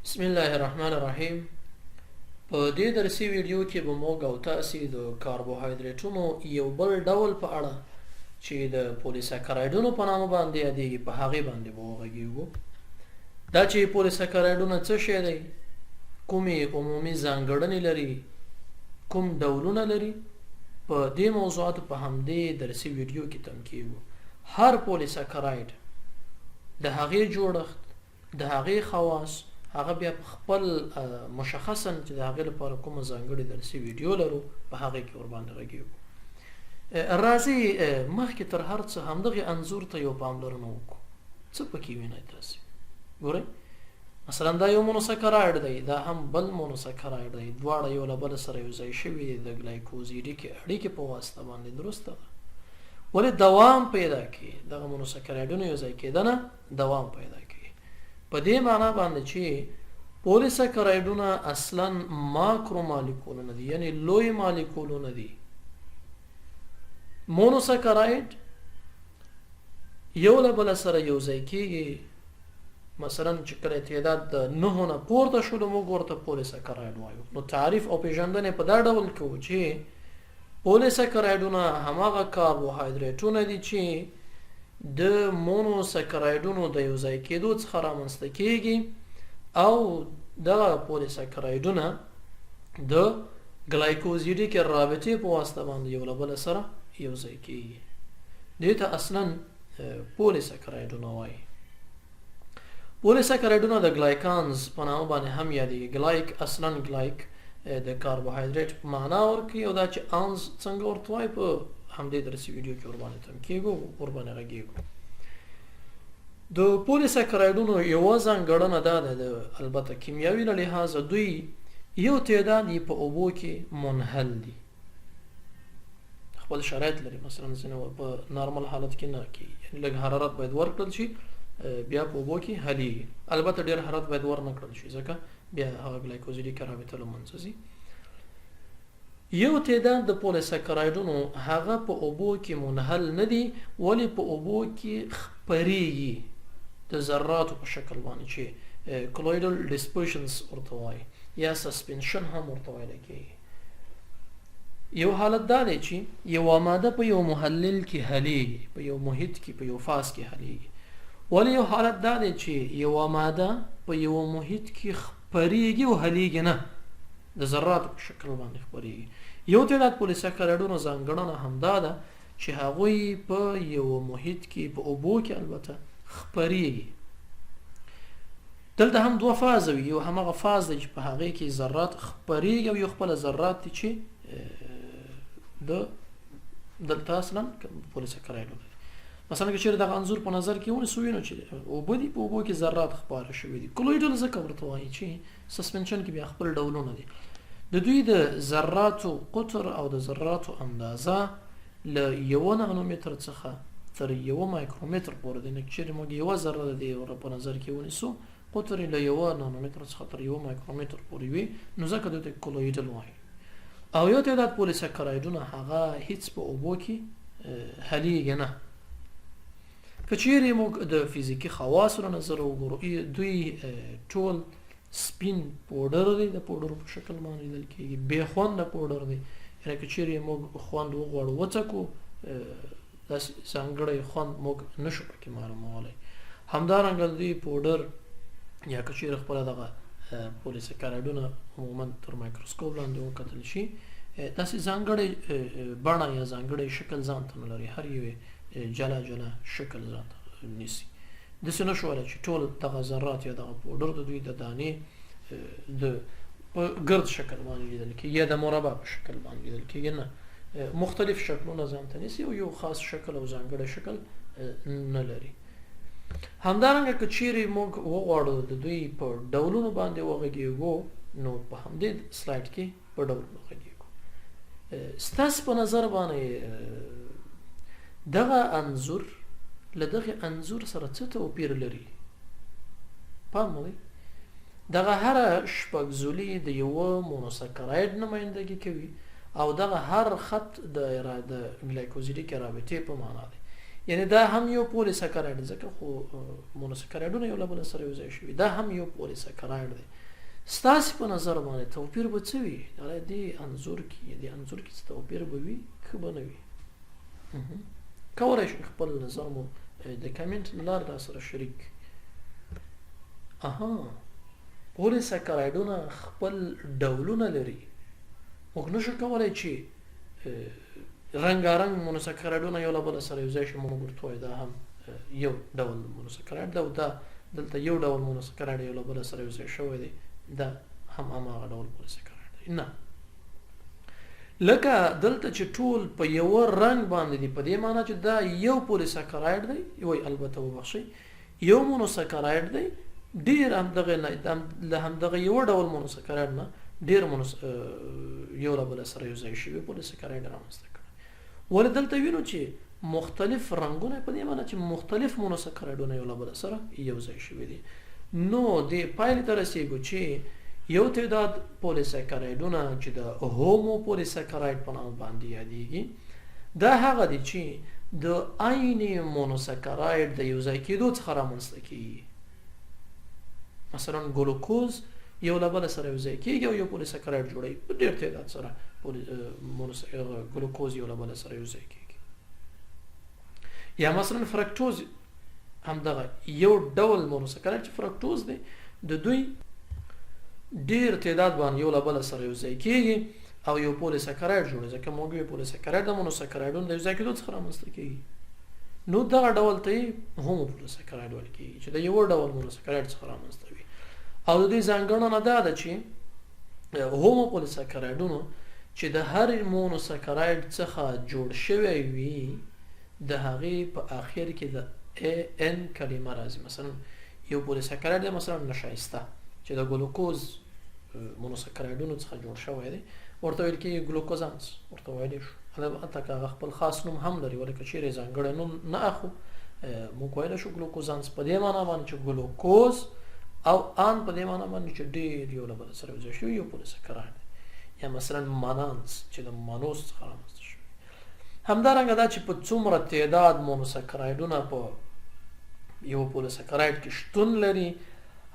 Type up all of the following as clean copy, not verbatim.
بسم الله الرحمن الرحیم. په دې درسي ویډیو کې به موږ او تاسې د کاربوهایډریټونو یو بل ډول په اړه چې د پولیساکرایډونو په نامه باندې یادېږي په هغې باندې به وغږېږو. دا چې پولیساکرایډونه څه شی دی، کومې عمومي ځانګړنې لري، کوم ډولونه لري، په دې موضوعاتو په همدې درسي ویډیو کې تم کېږو. هر پولیساکرایډ د هغې جوړښت، د هغې خواص، هغه بیا په خپل مشخصا چې د هغې لپاره کومه ځانګړې درسي ویډیو لرو په هغې کې ورباندې غږیږو. راځئ مخکې تر هر څه همدغې انځور ته یو پاملرنه وکړو. څه پکې وینئ تاسې؟ ګورئ، مثلا دا یو مونوساکرایډ دی، دا هم بل مونوساکرایډ دی، دواړه یو له بله سره یو ځای شوي دي د ګلایکوزیډیک اړیکې په واسطه باندې. درسته ده، ولې دوام پیدا کوي؟ دغه مونوساکرایډونو یو ځای کېدنه دوام پیدا کوي په دې معنا باندې چې پولیساکرایډونه اصلا ماکرو مالیکولونه دي، یعنی لوی مالیکولونه دي. مونوساکرایډ یو له بل سره یو ځای کیږي، مثلا چې کله تعداد د نهو نه پورته شو نو موږ ورته پولیساکرایډ وایو. نو تعریف او پیژندنه په دا ډول کوو چې پولیساکرایډونه هماغه کاربوهایډریټونه دي چې د مونوساکرایډونو د یو ځای کېدو څخه رامنځته کېږي او دغه پولیساکرایډونه د ګلایکوزیډیک رابطې په واسطه باندې یو له بله سره یو ځای کېږي. دې ته اصلا پولیساکرایډونه وایي. پولیساکرایډونه د ګلایکانز په نامه باندې هم یادېږي. ګلایک اصلا ګلایک د کاربوهایډریټ په معنا ورکوي او دا چې آنز څنګه ورته وایي په همدې درسي ویډیو کې ورباندې تم کېږو، ورباندې غږېږو. د پولیساکرایډونو یوه ځانګړنه دا ده، د البته کیمیاوي له لحاظه دوی یو تعداد یې په اوبو کې منحل دي، خپل شرایط لري. مثلا ځینې په نارمل حالت کې نه کیږي، یعنی لږ حرارت باید ورکړل شي بیا په اوبو کې حلیږي. البته ډیر حرارت باید ورنه کړل شي ځکه بیا هغه ګلایکوزیډیک رابطه له منځه ځي. یو تعداد د پولیساکرایډونو هغه په اوبو کې منحل نه دي، ولې په اوبو کې خپریږي د ذراتو په شکل باندې چې کلویډل ډیسپرشنز ورته وایي یا سسپنشن هم ورته ویل کېږي. یو حالت دا دی چې یوه ماده په یو محلل کې حلیږي، په یو محیط کې، په یو فاز کې حلیږي، ولې یو حالت دا دی چې یوه ماده په یو محیط کې خپریږي او حلیږي نه، د ذراتو په شکل باندې خپریږي. یو تعداد پولیساکرایډونو ځانګړنه همدا ده چې هغوی په یو محیط کې، په اوبو کې البته خپریږي. دلته هم دوه فازه وي، یو همغه فاز دی چې په هغې کې ذرات خپریږي او یو خپله ذرات دي چې د دلته اصلا پولیساکرایډونه دي. مثلا که چیرې دغه انځور په نظر کې ونیسو وینو چې اوبه دي، په اوبو کې ذرات خپاره شوي دي. کلویډل ځکه ورته وایي چې سسپنشن کې بیا خپل ډولونه دي. د دوی د ذراتو قطر او د ذراتو اندازه له یوه نانومتر څخه تر یوه مایکرومتر پورې دی. نو چیرې موږ یوه ذره د دې په نظر کې ونیسو، قطر یې له یوه نانومتر څخه تر یوه مایکرومتر پورې وي، نو ځکه دوی ته کلویډل وایي. او یو تعداد پولیساکرایډونه هغه هیڅ په اوبو کې حلیږي نه. که چیرې موږ د فزیکي خواصو له نظره وګورو، دوی ټول سپین پوډر دی، د پوډرو په شکل باندې لیدل کېږي، بې خونده پوډر دی. یعنې که چیرې موږ خوند وغواړو وڅکو، داسې ځانګړی خوند موږ نشو پکې معلومولی. همدارنګه د دوی پوډر یا که چیرې خپله دغه پولیساکرایډونه عموما تر مایکروسکوپ لاندې وکتل شي، داسې ځانګړی بڼه یا ځانګړی شکل ځان ته نه لري، هر یو جلا جلا شکل ځان ته نیسي. داسې نه شو ویلی چې ټول دغه ذرات یا دغه پوډر د دوی د دانې د په ګرد شکل باندې لیدل کېږي یا د مربع په شکل باندې لیدل کېږي، نه، مختلف شکلونه ځان ته نیسي او یو خاص شکل او ځانګړی شکل نه لري. همدارنګه که چیرې موږ وغواړو د دوی په ډولونو باندې وغږیږو، نو په همدې سلایډ کې په ډولونو غږیږو. ستاسو په نظر باندې دغه انځور له دغه انځور سره څه توپیر لري؟ پام مو دی، دغه هره شپږزولي د یوه مونوساکرایډ نمایندګي کوي او دغه هر خط د ګلایکوزیډیک رابطې په معنا دی. یعنی دا هم یو پولیساکراید ځکه خو مونوساکرایدونه یو له بل سره یو ځای شوي، دا هم یو پولیساکراید دی. ستاسو په نظر باندې توپیر به څه وي؟ دا دې انځور کې، دې انځور کې څه توپیر به وي که به نه وي؟ کولای شئ خپل نظر مو د کمنټ له لارې را سره شریک. اها، پولیساکرایدونه خپل ډولونه لري. موږ نشو کولای چې رنګارنګ مونوساکرایدونه یو له بل سره یو ځای شي، موږ ورته وایو دا هم یو ډول مونوساکراید ده او دا دلته یو ډول مونوساکراید یو له بل سره یو ځای شوی دی، دا هم هماغه ډول پولیساکراید دی. نه، لکه دلته چې ټول په یو رنګ باندې دي، په دې معنی چې دا یو پولیساکراید دی، وای البته وبخښئ یو مونوساکراید دی، ډیر همدغه نه له همدغه یو ډول مونوساکراید نه ډیر مونوس یو له بل سره یو ځای شوي پولیساکراید رامنځته کړي. ولې دلته وینو چې مختلف رنګونه، په دې معنی چې مختلف مونوساکرایدونه یو له بل سره یو ځای شوي دي. نو دې پایلې ته رسیږو چې یو تعداد پولیساکرایدونه چې د هومو پولیساکراید په نامه باندې یادیږي، دا هغه دي چې د عین مونوساکراید د یو ځای کېدو څخه رامنځته کیږي. مثلا ګلوکوز یو له بل سره یو ځای کیږي او یو پولیساکراید جوړوي، په ډېر تعداد سره ګلوکوز یو له بل سره یو ځای کیږي. یا مثلا فرکټوز، همدغه یو ډول مونوساکراید چې فرکټوز دی، د دوی ډیر تعداد باندې یو له بل سره یو ځای کیږي او یو پولیساکراید جوړوي، ځکه موږ یو پولیساکراید د مونوساکرایدونو د یو ځای کېدو څخه رامنځته کیږي. نو دغه ډول ته یې هوموپولیساکراید ویل کیږي چې د یو ډول مونوساکراید څخه رامنځته وي. او د دې ځانګړنه دا ده چې هوموپولیساکرایدونو چې د هر مونوساکراید څخه جوړ شوی وي، د هغې په اخر کې د ای ان کلمه راځي. مثلا یو پولیساکراید دی، مثلا نشایسته چې د ګلوکوز مونوساکرایدونو څخه جوړ شوی دی، ورته ویل کېږي ګلوکوزانس ورته ویلی شو. البته که هغه خپل خاص نوم هم لري، ولې که چیرې ځانګړی نوم نه اخو، موږ ویلی شو ګلوکوزانس په دې معنا باندې چې ګلوکوز او آن په دې معنا باندې چې ډېر یو له بل سره یو ځای شوي یو پولیساکراید دی. یا مثلا مانانس چې د مانوس څخه رامنځته شوی. همدارنګه دا چې په څومره تعداد مونوساکرایدونه په یو پولیساکراید کې شتون لري،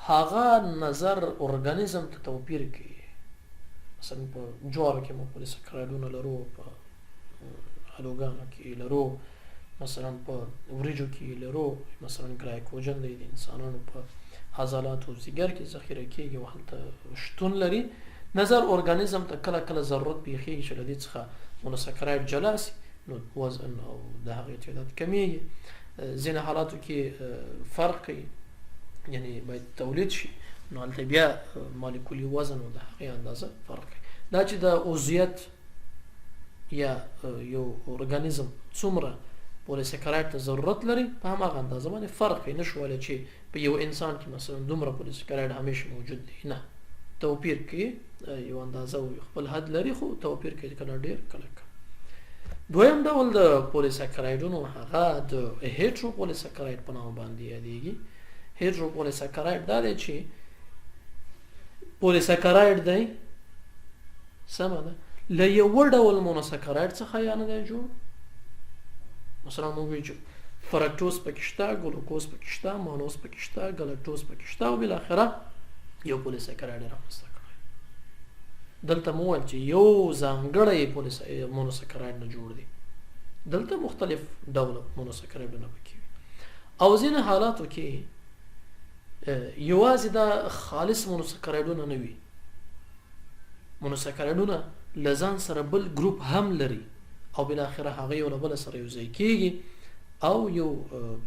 هغه نظر ارګانیزم ته توپیر کوي. مثلا په جوارو کې مو پولیساکرایدونه لرو، په الوګانو کې لرو، مثلا په وریجو کې لرو. مثلا ګلایکوجن دی د انسانانو په عضلاتو او ځیګر کې ذخیره کیږي او هلته شتون لري. نظر ارګانیزم ته کله کله ضرورت پیښیږي چې له دې څخه مونوساکراید جلا سي، نو وزن او د هغې تعداد کمیږي. ځینې حالاتو کې فرق کوي، یعنی باید تولید شي، نو هلته بیا مالیکولي وزن او د هغې اندازه فرق کوي. دا چې د عضویت یا یو ارګانیزم څومره پولیساکراید ته ضرورت لري، په هماغه اندازه باندې فرق کوي. نشو ویلی چې په یو انسان کې مثلا دومره پولیساکراید همیشه موجود دی، نه، توپیر کوي، یو اندازه او خپل حد لري، خو توپیر کوي، کله ډیر کله کم. دویم ډول د پولیساکرایدونو هغه د هیټروپولیساکراید په نامه باندې یادیږي. هیټروپولیساکراید دا دی چې پولیساکراید دی، سمه ده، له یو ډول مونوساکراید څخه یا نه دی جوړ. مثلا موږ وایو چې فرکټوز پکې شته، ګلوکوز پکې شته، مانوز پکې شته، ګلکټوز پکې شته او بالاخره یو پولیساکراید رامنځته کړی. دلته مو ویل چې یو ځانګړی مونوساکراید نه جوړ دی، دلته مختلف ډول مونوساکرایدونه پکې وي. او ځینې حالاتو کې یوازې دا خالص مونوساکرایدونه نه وي، مونوساکرایدونه له ځان سره بل ګروپ هم لري او بالاخره هغه یو له بله سره یو ځای کیږي او یو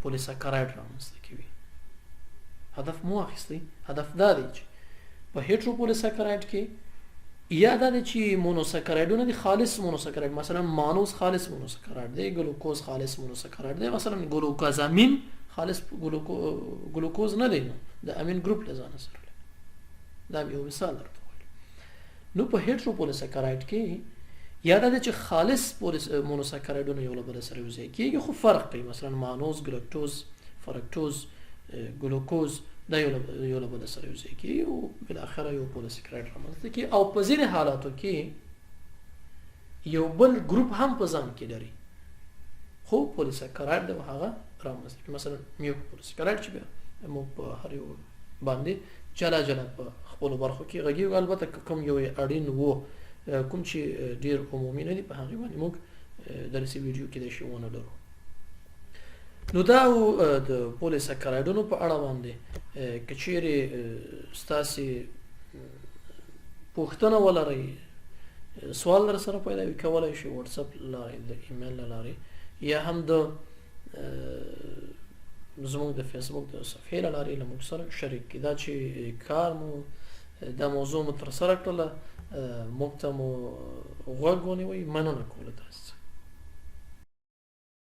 پولیساکراید رامنځته کوي. هدف مو اخیستی، هدف دا دی چې په هیټروپولیساکراید کې یا دا دی چې مونوساکرایدونه دي، خالص مونوساکراید، مثلا مانوس خالص مونوساکراید دی، ګلوکوز خالص مونوساکراید دی، مثلا ګلوکوزامین خالص ګلوکوز نه دی، نو د امین ګروپ له ځانه سره لري. دا یو مثال درته ویل. نو په هیټروپولیساکراید کې یا دا دی چې خالص مونوساکرایدونه یو له بله سره یو ځای کیږي، خو فرق کوي. مثلا مانوز، ګلکټوز، فرکټوز، ګلوکوز دا یو له بله سره یو ځای کیږي او بالاخره یو پولیساکراید رامنځته کیږي. او په ځینې حالاتو کې یو بل ګروپ هم په ځان کې لري. خو پولیسکراید د هغه رامنځته کوي. مثلا میوکوپولیسکراید چې بیا موږ په هر یو باندې جلا جلا په خپلو برخو کې غږیږو، البته که کوم یو یې اړین وو، کوم چې ډیر عمومي نه دي، په هغې باندې موږ درسي ویډیو کې د شي ونه لرو. نو دا د پولیسکرایډونو په اړه باندې. که چیرې ستاسې پوښتنه ولرئ، سوال در سره پیدا وي، کولای شئ واتساپ لارې، د ایمیل له لارې، یا هم د زموږ د فیسبوک د صفحې له لارې له موږ سره شریک کړئ. دا چې کار مو دا موضوع مو ترسره کړله، موږ ته مو غوږ ونیوئ، مننه کوو له تاسو څخه.